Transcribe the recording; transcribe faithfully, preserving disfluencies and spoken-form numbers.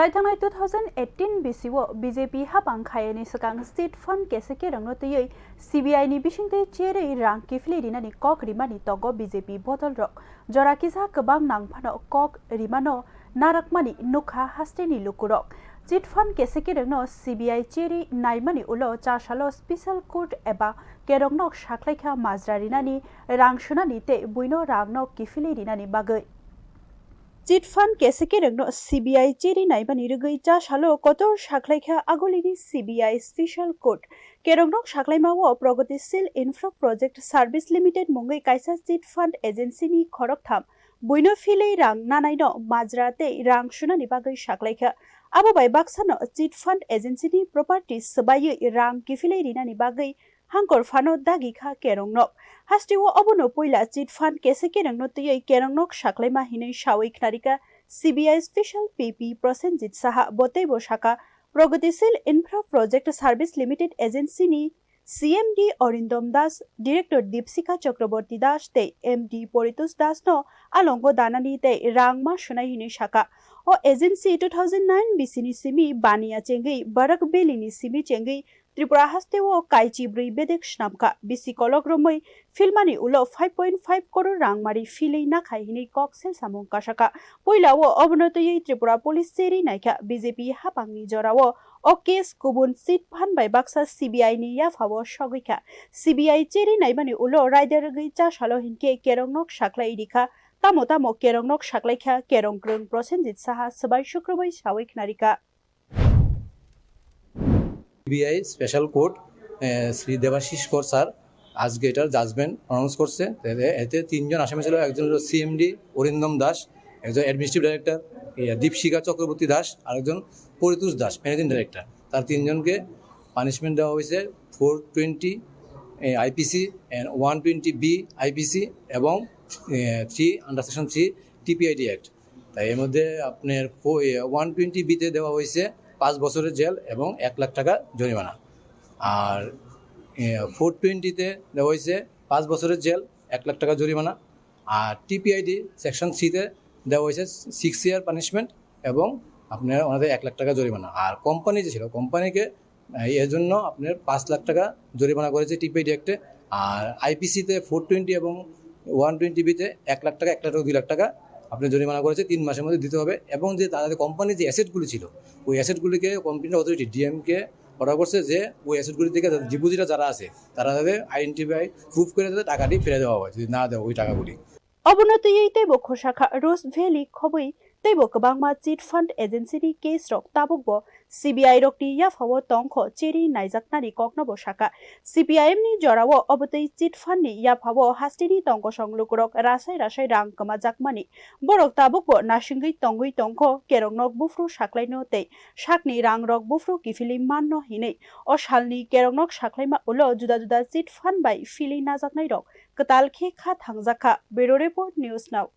Paithangnai two thousand eighteen bisio B J P hapang khayani swkang chit fund kese kerongno twiwi C B I ni bisingtwi cherwi rang kiphilwi rinani kok rimani tongo B J P bodolrok. Jora kisa kwbang nang phano kok rimano narakmani nukha hasteni lukurok. Chit fund kese kerongno C B I cherwi naimani ulo chasalo special court eba kerongnok saklaikha majra rinani, rang sunani tei buino rangno kiphilwi rinani bagwi. Chit fund kese kerengno C B I cherwi naimani rwgwi cha salo kotor saklaikha agulini C B I Special Court. Kerongnok saklaimao Pragatisil Infra Project Service Limited mungwi kaisa chit fund agency ni khoroktham buino philwi rang nanaino majra tei rang sunani bagwi saklaikha. Abo bai baksano chit fund agency ni property swbaiwi rang kiphilwi rinani bagwi hangkor phano dagi kha kerongnok. Hasteo obono puila chit fund kese kerengno twiwi kerongnok saklaima hinwi sawi khnarikha C B I Special P P Prosenjit Saha. Bo teibo saka, Pragatisil Infra Project Service Limited Agency ni C M D Arindam Das, Director Dipsika Chakraborty Das tei M D Poritos Das no alongo danani tei rang ma sunai hinwi saka. O agency two thousand nine bisini simi baniya chengwi Barak Valley ni simi chengwi Tripura hasteo kaichi brwi bedek snamkha, bisi kolok romwi philmani ulo five point five koror rang mari philwi nakhai hinwi kok selsamung kasakha. Puilao obono twiwi Tripura Police cherwi naikha. B J P hapangni jorao o case kubun chit fund bai baksa C B I ni yaphao sogwikha. C B I cherwi naimani ulo raida rwgwi cha salo hinkhe kerongnok saklai rikha. Tamo tamo kerongnok saklaikha kerongkrwng Prosenjit Saha swbai sukrubwi sawi khnarikha. CBI special court Shri Debashis Kar sir আজকে এটার judgement pronounce করছে। এতে- এতে তিনজন আসামি ছিল, একজন হলো সিএমডি অরিন্দম দাস, একজন অ্যাডমিনিস্ট্রেটিভ ডাইরেক্টর দীপশিখা চক্রবর্তী দাস, আর একজন পরিতোষ দাস ম্যানেজিং ডাইরেক্টর। তার তিনজনকে পানিশমেন্ট দেওয়া হয়েছে four twenty IPC, one twenty B IPC এবং three under section three TPID act. তাই এর মধ্যে আপনার ওয়ান টোয়েন্টি বিতে দেওয়া হয়েছে পাঁচ বছরের জেল এবং এক লাখ টাকা জরিমানা। আর ফোর টোয়েন্টিতে দেওয়া হয়েছে পাঁচ বছরের জেল, এক লাখ টাকা জরিমানা। আর টিপিআইডি সেকশন থ্রিতে দেওয়া হয়েছে সিক্স ইয়ার পানিশমেন্ট এবং আপনার ওনাদের এক লাখ টাকা জরিমানা। আর কোম্পানি যে ছিল, কোম্পানিকে এর জন্য আপনার পাঁচ লাখ টাকা জরিমানা করেছে টিপিআইডি অ্যাক্টে। আর আইপিসিতে ফোর টোয়েন্টি এবং ওয়ান টোয়েন্টি বিতে এক লাখ টাকা, এক লাখ টাকা, দুই লাখ টাকা আপনি জরিমানা করেছে, তিন মাসের মধ্যে দিতে হবে। এবং যে তাদের কোম্পানির যে অ্যাসেটগুলি ছিল, ওই অ্যাসেটগুলিকে কম্পিটেন্ট অথরিটি ডিএমকে অর্ডার করছে যে ওই অ্যাসেটগুলি থেকে ডিপোজিটার যারা আছে তারা তাদের আইডেন্টিফাই প্রুফ করে তাদের টাকাটি ফিরে দেওয়া হয়, যদি না দেয় ওই টাকাগুলি। Obono twiwi teibo khosakha Rose Valley khobwi teibo kwbangma chit fund agency ni case rok tabukbo C B I rokni yaphao tongkho cherwi naijaknani koknobo saka. C P I M ni jorao obotwi chit fund ni yaphao hasteni tongkosong lukurok rasai rasai rang kwmajakmani. Borok tabukbo nasingwi tongwi tongkho kerongnok buphuru saklaino tei sakni rangrok buphuru kiphilwi manno hinwi. O salni kerongnok saklaima ulo juda juda chit fund bai philwi najaknairok kwtal khe kha thangjakha. Bureau Report, News Now.